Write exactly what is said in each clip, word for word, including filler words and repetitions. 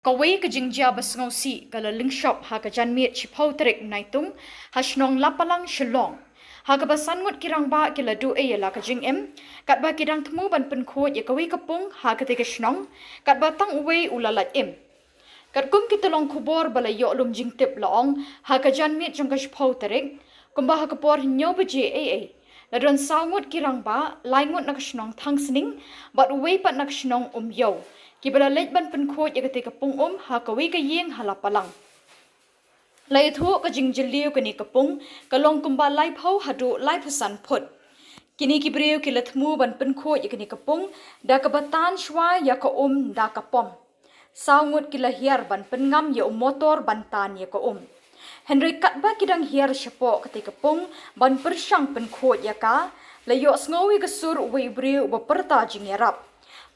Kawei ka jingjia ba sngewsih ka la lyngshop ha ka janmiet shiphew tarik Naitung ha shnong Lapalang, Shillong, ha kaba san ngut ki rangbah ki la duh ei ïa la ka jingim, katba ki dang thmu ban pynkhuid ïa kawei ka pung ha katei ka shnong, katba tang uwei u la lait im. Katkum ki tyllong khubor ba la ïoh lum jingtip la ong, ha ka janmiet jong ka shiphew tarik, kumba ha ka por hynñiew baje ei ei, la don saw ngut ki rangbah, lai ngut na ka shnong Thangsning bad uwei pat na ka shnong Umiew, kiba la leit ban pynkhuid ïa katei ka pung um ha kawei ka ïing ha Lapalang. La ïathuh ka jingjylliew kane ka pung ka long kumba laiphew haduh laiphew san phut. Kine ki briew ki la thmu ban pynkhuid ïa kane ka pung da kaba tan shuwa ïa ka um da ka pom. Saw ngut ki la hiar ban pynngam ïa u motor ban tan ïa ka um. Hynrei katba ki dang hiar shapoh katei ka pung ban pyrshang pynkhuid ïa ka, la ïohsngew ïa ka sur uwei u briew uba pyrta jingïarap.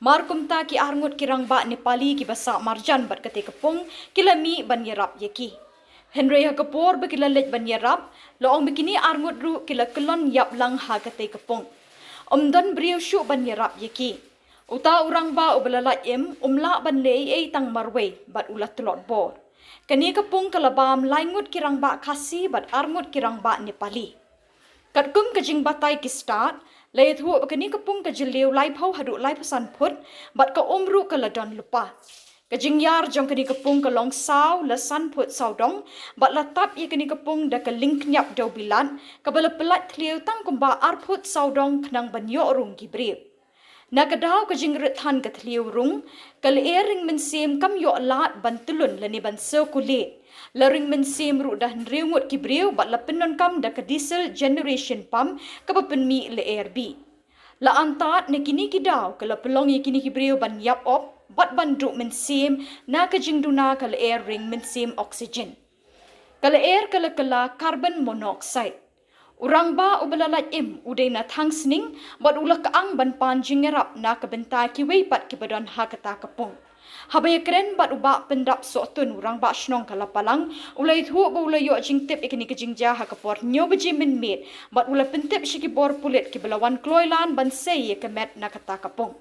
Mar kumta ki ar ngut ki rangbah Nepali kiba sah marjan bad katei ka pung ki la mih ban ïarap ïa ki. Hynrei ha ka por ba ki la leit ban ïarap, la ong ba kine ar ngut ruh ki la kyllon ïap lang ha katei ka pung. Ym don briew shuh ban ïarap ïa ki. Uta u rangbah uba la lait im um lah ban leh ei ei tang marwei bad u la tlot bor. Kane ka pung ka la bam lai ngut ki rangbah Khasi bad ar ngut ki rangbah Nepali. Katkum ka jingbatai ki stad, la ïathuh ba kane ka pung ka jylliew laiphew haduh laiphew san phut bad ka um ruh ka la don lypa. Ka jingïar jong kane ka pung ka long saw la san phut sawdong bad la tap ïa kane ka pung da ka lyngkñiap dewbilat kaba la pyllait thliew tang kumba ar phut sawdong khnang ban ïoh rung ki briew. Na ka daw ka jingrit than ka thliew rung, ka lyer ring mynsiem kam ïoh lad ban tylun lane ban circulate. La ring mynsiem ruh da hynriew ngut ki briew bad la pyndonkam da ka diesel generation pump kaba pynmih lyer bih. La antad na kine ki daw ka la pynlong ïa kine ki briew ban ïap op bad ban duh mynsiem na ka jingduna ka lyer ring mynsiem oxygen. Ka lyer ka la kylla carbon monoxide. U rangbah uba la lait im u dei na Thangsning bad u la kyang ban pan jingïarap na ka bynta kiwei pat kiba don ha kata ka pung. Haba ïakren bad u Bah Pyndap Sohtun, u rangbah shnong ka Lapalang, u la ïathuh ba u la ïoh jingtip ïa kane ka jingjia ha ka por hynñiew baje mynmiet bad u la pyntip sha ki bor pulit kiba la wan kloi lan ban sei ïa ka met na kata ka pung.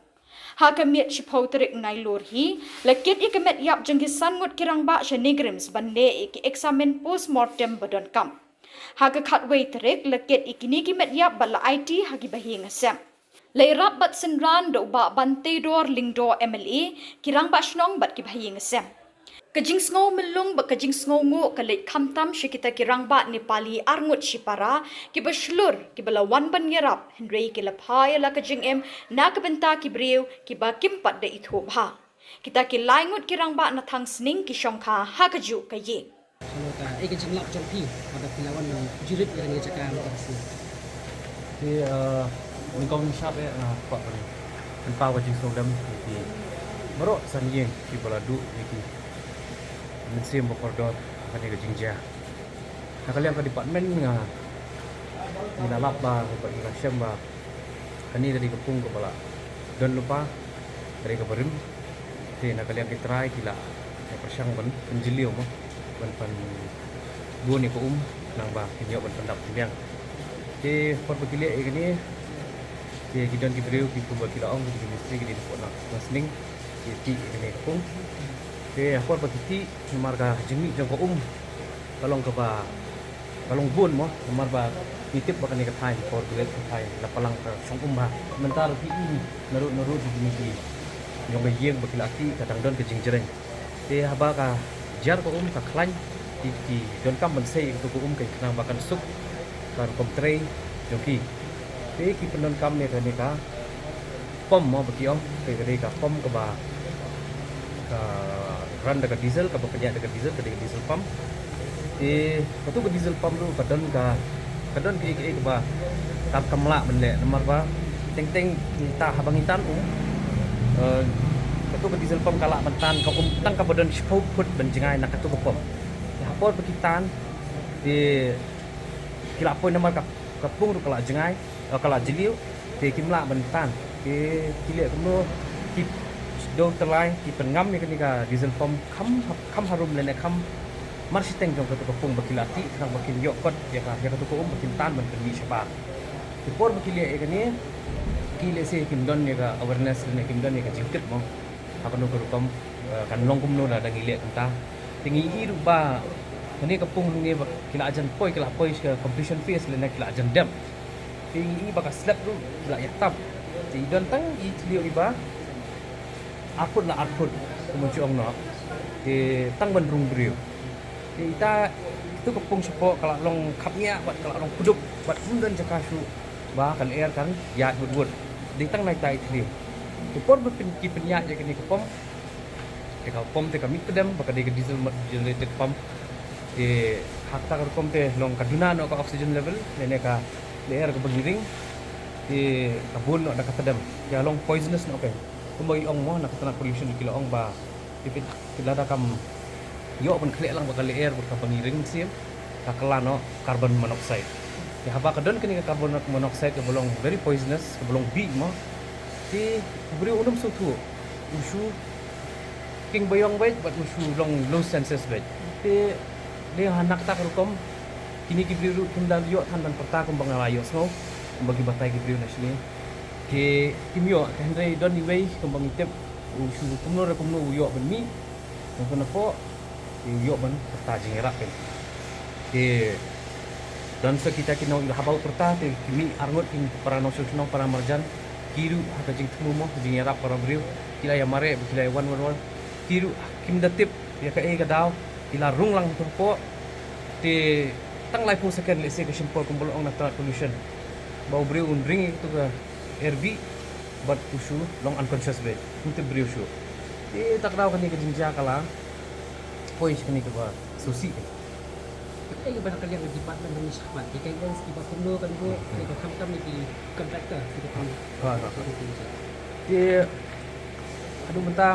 Ha ka miet shiphew tarik Nailur hi, la kit ïa ka met ïap jong ki san ngut ki rangbah sha NEIGRIHMS ban leh ïa ki eksamin postmortem ba donkam. Ha ka khatwei tarik la kit ïa kine ki met ïap bad la aiti ha ki bahaïing hasem. La ïarap bad synran da u Bah Banteidor Lyngdoh MLA, ki rangbah shnong bad ki bahaïing hasem. Ka jingsngew myllung bad ka jingsngew nguh ka leit khamtam sha kita ki rangbah Nepali ar ngut shipara kiba shlur kiba la wan ban ïarap, hynrei ki la phai ïa la ka jingim na ka bynta ki briew kiba kim pat da ithuh bha. Kita ki lai ngut ki rangbah na Thangsning ki shongkha ha kajuh ka ïing. Halo, ka, eh, ka jinglap jong phi haba phi la wan ban jirit ïa kane ka jaka mynta ka sngi? Te, eh, nyngkong nyngshap, eh, nga kwah ban pynpaw ka jingsngewlem ïa ki baroh san ïing kiba la duh ïa ki mynsiem ba kordor ha kane ka jingjia. Na ka liang ka department nga, ngi la lap ba, ngi la shem ba kane ka dei ka pung kaba la don lypa, ka dei kaba rim. Te na ka liang ki trai ki la pyrshang ban pynjylliew mo, ban pynbun ïa ka um, khnang ba kin ïoh ban pyndap pynbiang. Te por ba ki leh ïa kane, te ki don ki briew ki, kumba ki la ong, ki don ki mistri, ki dei hapoh na Thangsning, ki tih ïa kane ka pung. Te por ba ki tih, namar ka jingmih jong ka um ka long kaba, ka long bun mo, namar ba ngi tip ba kane ka thaiñ, por ba ki leit ka thaiñ Lapalang ka shong um bha. Mynta ruh phi i naduh naduh ki jingmih jong ka ïing ba ki la tih ka dang don ka jingjreng. Te haba ka jar ka um ka khlaiñ, ki, ki donkam ban sei ïa kato ka um khnang ba kan suk ka rukom trei jong ki. Te ki pyndonkam ïa kane ka pom mo ba ki ong, te ka dei ka pom kaba ka run da ka diesel, kaba pynïaid da ka diesel, ka dei ka diesel pump. Te kato ka diesel pump ruh ka don ka, ka don kaei kaei kaba ka, kam lah ban leh, namar ba teng teng kita haba ngi tan um, eh, kato ka diesel pump ka lah ban tan ka um tang kaba don shiphew phut ban jngai na kato ka pom. Te ha por ba ki tan, te ki la poi namar ka, ka pung ruh ka la jngai, eh, ka la jylliew, te kim lah ban tan. Te ki leh kumno, ki dei tylli ki pynngam ïa kane ka diesel pump kham, kham harum lane kham marshiteng jong kato ka pung ba ki la tih, khnang ba kin ïoh kot ïa ka, ïa kato ka um ba kin tan ban pynmih shabar. Te por ba ki leh ïa kane, ki lehse kim don ïa ka awareness lane kim don ïa ka jingkit mo, ha kano ka rukom Kan long kumno lada ngi leh kumta. Te ngi i ruh ba kane ka pung hangne ba ki la jan poi, ki la poi sha completion phase lane ki la jan dep. Te ngi i ba ka slab ruh ki la ïatap. Te i don tang i thliew i ba ar phut la ar phut kumba ju ong noh. Te tang ban rung briew. Te ita itu ka pung shapoh ka la long khapngiah bad ka la long kdup bad ym don jaka shuh ba ka lyer kan ïaid wut wut. Dei tang na ita i thliew. Te por ba pyn ki pynïaid ïa kane ka pump, te ka pump te ka mih pdem ba ka dei ka diesel generated pump. Te ha kata ka rukom te long ka duna noh ka oxygen level lane ka lyer kaba ngi ring. Te ka bun noh da ka tdem, ka long poisonous noh ka. Kumba i ong mo na ka tnat pollution ki la ong ba te phi, phi lada kam ïoh ban khleh lang bad ka lyer bad kaba ngi ring sien, ka kylla noh carbon monoxide. Te haba ka don kane ka carbon monoxide kaba long very poisonous, kaba long bih mo, te u briew un ym sngewthuh u shu kieng baïong beit bad u shu long low senses beit. Te dei ha na kata ka rukom kine ki briew ruh kim da ïoh than ban pyrta kumba nga la ïohsngew kumba ki batai ki briew na shane. Te kim ïoh, te hynrei don iwei kumba ngi tip u shu kumno re kumno u ïoh ban mih. Nangta napoh te u ïoh ban pyrta jingïarap kan. Te don sa kita ki nong haba u pyrta te ki mih arngut ki para nongshong shnong, para marjan, ki ruh ha ka jingthmu mo, jingïarap para briew, ki la ïa mareh, ki la ïa wan wan wan. Ki ruh kim da tip ïa kaei ka daw, ki la rung lang tu hapoh. Te tang laiphew second lehse ka shim por kumba long na tnat pollution ba u briew un ring ïa katu ka air bih bad u shu long unconscious beit, ym tip briew shuh. Te ta ka daw kane ka jingjia ka la poi sha kane kaba sngewsih. Kaei ba na ka liang ka department ban ïa shakmat, ki guidelines kiba kumno kan buh, kaei ka kam kam ïa ki contractor, ki ba kam. Ha, ha, ha. Te haduh mynta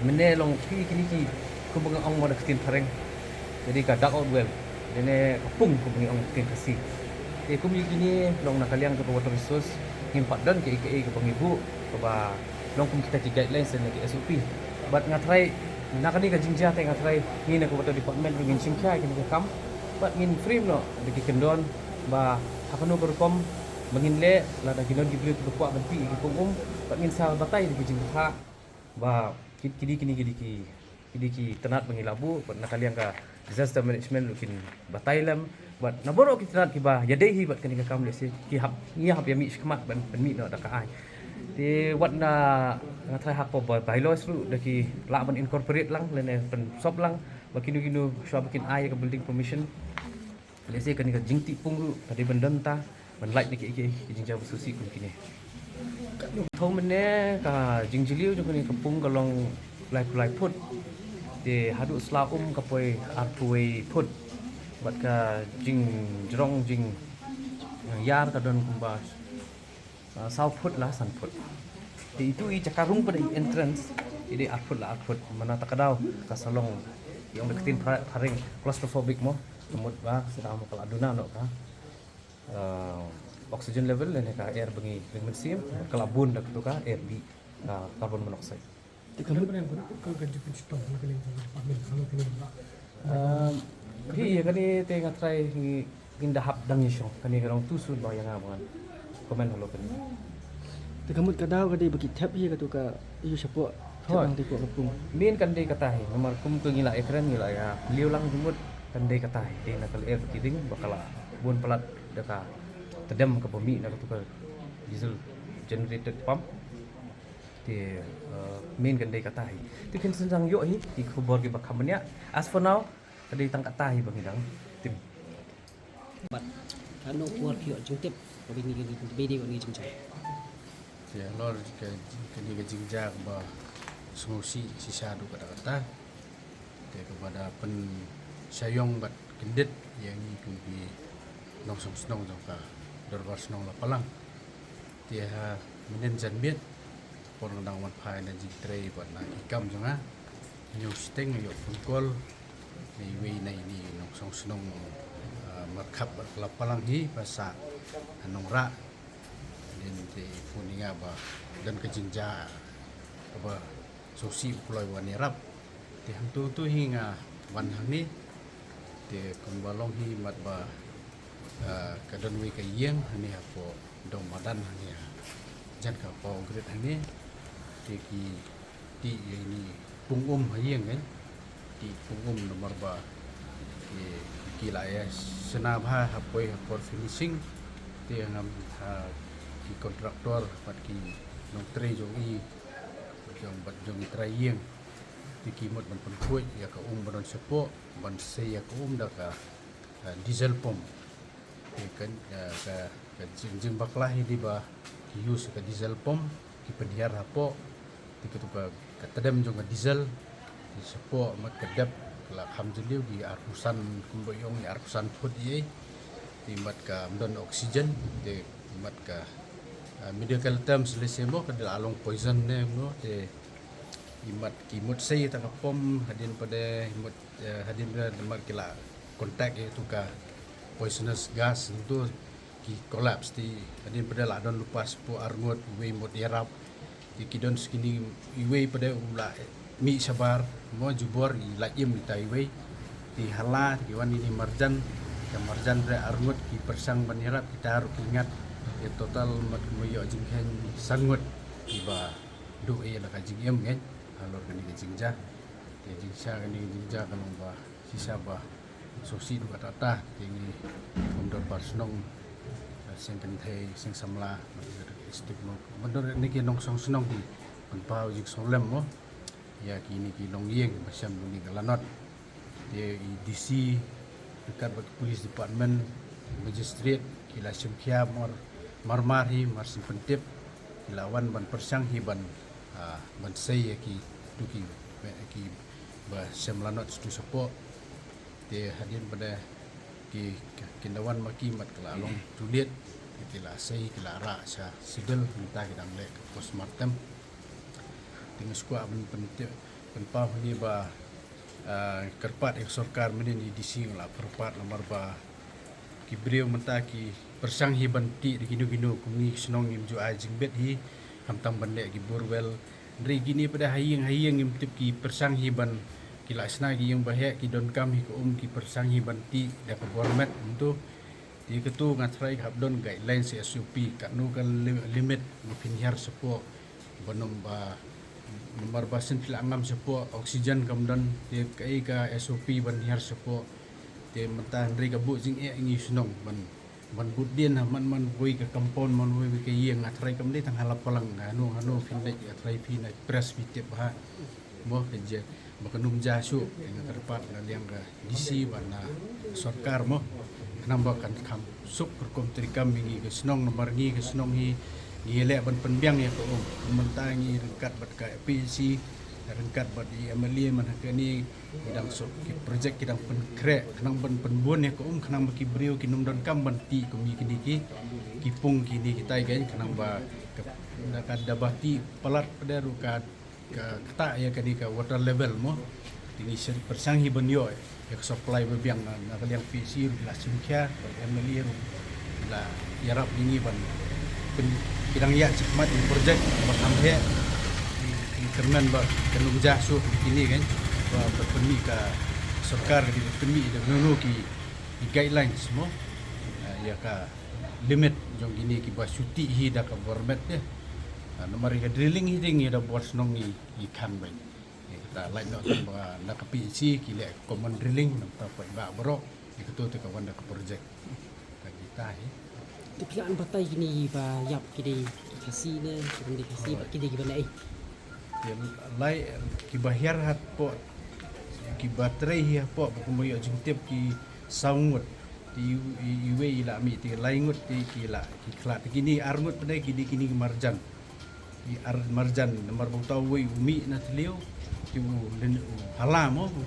mynne long ki kine ki kumba nga ong mo da ka ktien phareng. Jadi ka dug out well, lane ka pung kumba ngi ong da ka ktien Khasi. Te kum ïa kine long na ka liang kaba water resource ngim pat don kaei kaei kaba ngi buh kaba long kum kita ki guidelines lane ki S O P. Bad nga trai na kane ka jingjia te nga trai ngi na ka water department ruh ngin shim khia ïa kane ka kam bad ngin frame noh da ki kyndon ba ha kano ka rukom ba ngin leh lada ki don ki briew kiba kwah ban tih ïa ki pung um, bad ngin sa batai da ki jingbthah ba ki, ki dei kine ki dei ki, ki dei ki tnat ba ngi la buh, bad na ka liang ka disaster management ruh kin batai lem bad na baroh ki tnat kiba ïadei hi bad kane ka kam lehse ki hap, ngi hap ïa mih shakhmat ban, ban mih noh da ka aiñ. Te wat na nga trai ha kaba bylaws ruh da ki lah ban incorporate lang lane pynsop lang ba kino kino shuwa ba kin ai ïa ka building permission. Lehse kane ka jingtih pung ruh ka dei ban don ta ban lait na kiei kiei ki jingjia ba sngewsih kum kine. Thaw mynne ka jingjylliew jong kane ka pung ka long laiphew lai phut. Te haduh sla um ka poi arphew wei phut. Bad ka jingjrong jingïar ka don kumba ah, saw phut la san phut. Te itu i jaka rung pat i entrance i dei ar phut la ar phut, mana ta ka daw ka sa long, i ong da ka ktien pha-, phareng claustrophobic mo. Ka mut ba sdang mo ka la duna noh ka, ah, oxygen level lane ka air ba ngi ring mynsiem, ka la bun da katu ka air bih, ah, carbon monoxide. Te ka mut ka ka jingpynshitom na ka liang jong ka department halor kane. Um, hi ïa kane te nga trai ngi, ngin da hap dang ïa shong, kane ka long too soon ba ïa nga ba ngan comment halor kane. Te ka mut ka daw ka dei ba ki thep hi katu ka ïa shapoh, thep lang te hapoh ka pung. Main kan dei kata hi, namar kum ka ngi la ïa kren ngi la ïa liu lang, ka mut kan dei kata hi, dei na ka lyer ba ki ring ba ka la bun palat da ka tdem kaba mih na katu ka diesel generated pump. Te, uh, main kan dei kata hi. Te phin sdang ïoh hi ki khubor kiba kham bniah. As for now ka dei tang kata hi ba ngi dang tim. Bad hano por ki ïoh jingtip ba kine ki, ki, ki, ki, ki jingjia. Te halor ka, kane ka jingjia kaba sngewsih shisha haduh katta katta. Te kaba da pynshah ïong bad kyndit ïa ngi kum ki nongshong shnong jong ka Dorbar Shnong Lapalang. Te ha mynnin janmiet por nga dang wan phai na jingtrei bad na ki kam jong nga, hynñiew shiteng nga ïoh phone call na iwei na ine i nongshong shnong, ah, markhap bad ka Lapalang hi ba sah ha Nongrah. Hadien te i phone ïa nga ba don ka jingjia kaba sngewsih, u kloi wan ïarap. Te hangtu tu hi nga wan hangne. Te kumba long hi mat ba, ah, ka don wei ka ïing hangne hapoh dong madan hangne ha jan ka Power Grid hangne. Te ki tih ïa ine pung um ha ïing kan. Ki pung um namar ba ki, ki la ïa shna bha ha poi ha por finishing. Te ngam ha ki kontraktor bad ki nongtrei jong i, jong bad jong i trai ïing. Te ki mut ban pynkhuid ïa ka um ba don shapoh, ban sei ïa ka um da ka, ah, diesel pump. Te ka, ah, ka, ka jing, jingbakla hi dei ba ki use ka diesel pump, ki pynhiar hapoh. Te katu ka, ka tdem jong ka diesel, te shapoh mat ka dep, la kham jylliew ki arphew san, kumba ong i arphew san phut i ei. Te mat kam don oxygen, te mat ka, ah, medical terms lehse mo, ka dei la long poison ne mo, te i mat ki mut sei ta ka pump, hadien pat de i mut, eh, hadien pat de mat ki la contact ïa tu ka poisonous gas tu ki collapse. Te hadien pat de la don lypa shapoh arngut, uwei mut ïarap. Te ki don sa kine, iwei pat de u la mih shabar mo, jubor i la im ita iwei. Te hala te ki wan ine i marjan, ka marjan re arngut ki pyrshang ban ïarap, kita ruh ki ngat. Te total mat kumba ïoh jingkheiñ san ngut kiba duh ïa la ka jingim kan halor kane ka jingjia. Te jingshisha kane ka jingjia ka long ba shisha ba sngewsih duh katta katta. Te ngi kum dorbar shnong, eh, seng kynthei, seng samla, stik mo, ban don ne ki nongshong shnong ki pynpaw jingsngewlem mo ïa kine ki longïing ba shem kane ka lanot. Te i D C ryngkat bad ki police department, magistrate ki la shim khia mar, mar mar hi mar shu pyntip, ki la wan ban pyrshang hi ban, ah, ban sei ïa kitu ki, ki ba shem lanot shatu shapoh. Te hadien pat de ki, ki, kin da wan ma ki mat ka la long too late. Ki la sei, ki la rah sha civil, mynta ki dang leh ka postmortem. Te nga sngewkwah ban pyntip, pynpaw hangne ba, ah, kyrpad ïa ka sorkar mynnin i D C nga la kyrpad namar ba ki briew mynta ki pyrshang hi ban tih da kino kino, kum ngi ki shnong ngim ju ai jingbit hi, khamtam ban leh ki borewell. Hynrei kine pat de ha ïing ha ïing ngim tip, ki pyrshang hi ban, ki la shna ki ïing ba heh, ki donkam hi ka um, ki pyrshang hi ban tih da ka bor met kumtu. Te katu nga tharai ka hap don guidelines, S O P, katno ka li-, limit ba phin hiar shapoh, ba nym ba, namar ba shen phi la ngam shapoh, oxygen kam don, te kaei ka S O P ban hiar shapoh. Te mynta hynrei ka buh jingeh ngi shnong ban, ban bud dien ha man man wei ka compound, man wei wei ka ïing. Nga tharai kam dei tang ha la palang, hano hano phin leit, nga tharai phi na press phi tip ha mo ka jia, ba kan ym jia shuh. Nga kyrpad na liang ka D C bad na sorkar mo, khnang ba kan kham suk rukom treikam ïa ngi ka shnong, namar ngi ka shnong hi ngi leh ban pynbiang ïa ka um. Mynta ngi ryngkat bad ka P H C, ryngkat bad i M L A man ha kane, ki dang suk ki project ki dang pynkhreh khnang ban pynbun ïa ka um, khnang ba ki briew kin ym donkam ban tih kum ïa kine ki, ki pung kine kitai kan, khnang ba ka, da ka, da ba tih palat pat de ruh ka, ka ktah ïa kane ka water level mo. Te ngi shu pyrshang hi ban ïoh ïa ka supply ba biang. Na, na ka liang P H C ruh ki la shim khia, bad M L A ruh ki la ïarap ïa ngi ban pyn-, ki dang ïaid shakhmat ïa ka project ba kham heh. Ngi, ngi kyrmen ba kan ym jia shuh kine kan, ba, ba pynmih ka sorkar ka dei ba pynmih da kano kano ki, ki guidelines mo, eh, ïa ka limit jong kine kiba shu tih hi da ka bor met de. Ah, namar ïa ka drilling hi dei ngi da bor shnong ngi, ngi khang beit. Ïa kata lait noh tang ba na ka P H C ki leh common drilling, nangta paidbah baroh, ïa kato te ka wan da ka project. Ka kita hi. Te phi lah ban batai kine ba ïap ki dei ki Khasi ne, ki dei Khasi bad ki dei kiba na ei? Te lai kiba hiar hapoh, kiba trei hi hapoh, ba kumba ïoh jingtip ki saw ngut. Te i, i, iwei i la mih, te lai ngut te ki la, ki khlad. Te kine ar ngut pat de ki dei kine ki marjan. I ar marjan, namar ba uta uwei u mih na thliew, te u lin, u hala mo, u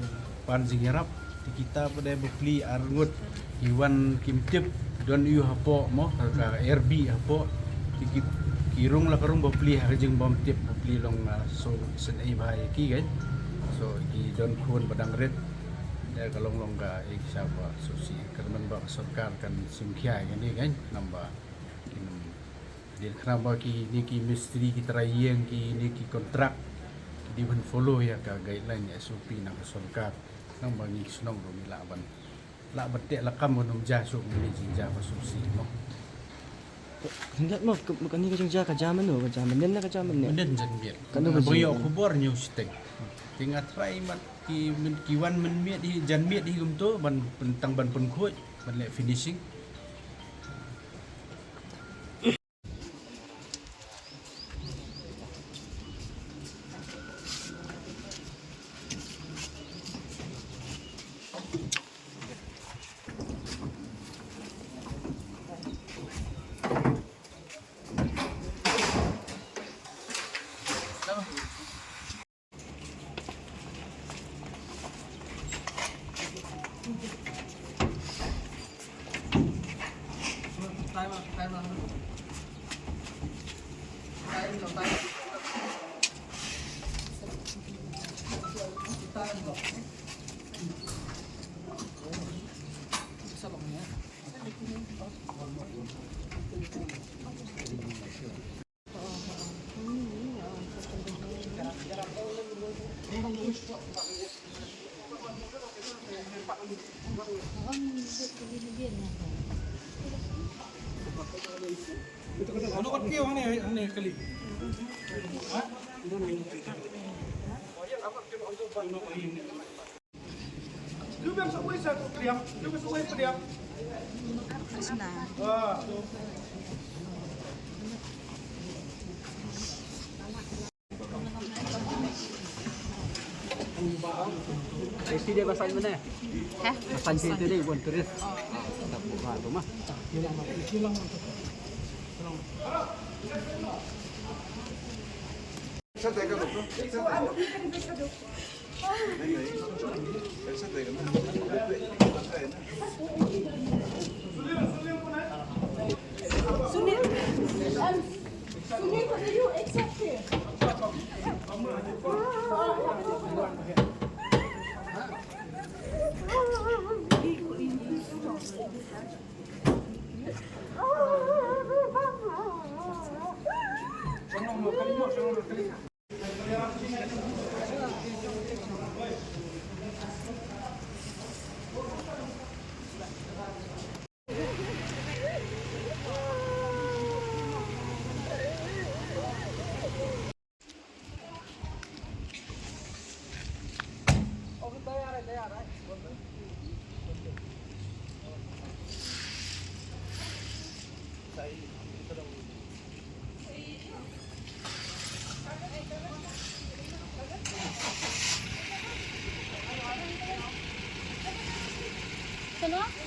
pan jingïarap. Te kita pat de bapli ar ngut ki wan kim tip, don ïu hapoh mo, ka, ka airbih hapoh. Te ki, ki rung la ka rung bapli ha ka jingbym tip, bapli long, ah, so, shen ei bha ïa ki kan. So ki don khun ba dang rit. Te ka long long ka ei, ki sha ba sngewsih, kyrmen ba ka sorkar kan shim khia ïa kane kan, namar ba kin Dei khnang ba kine ki mistri, ki trai ïing, kine ki kontrak ki dei ban follow ïa ka guideline S O P na ka sorkar. Khnang ba ngi ki shnong ruh ngi lah ban, lah ban teh lakam ban ym jia shuh kine ki jingjia ba sngewsih mo. Hynrei mo, ka, kane ka jingjia ka jia mynno, ka jia mynnin ne ka jia mynnin? Mynnin janmiet. Kano ka jia? Ba ïoh khubor ñiew shiteng. Te nga try mat ki, myn-, ki wan mynmiet hi, janmiet hi kumto, ban pyn-, tang ban pynkhuid, ban leh finishing. Isi dia basan mana? Hah? Basan sini tadi bukan terus. Tak buka tu mah. Hello?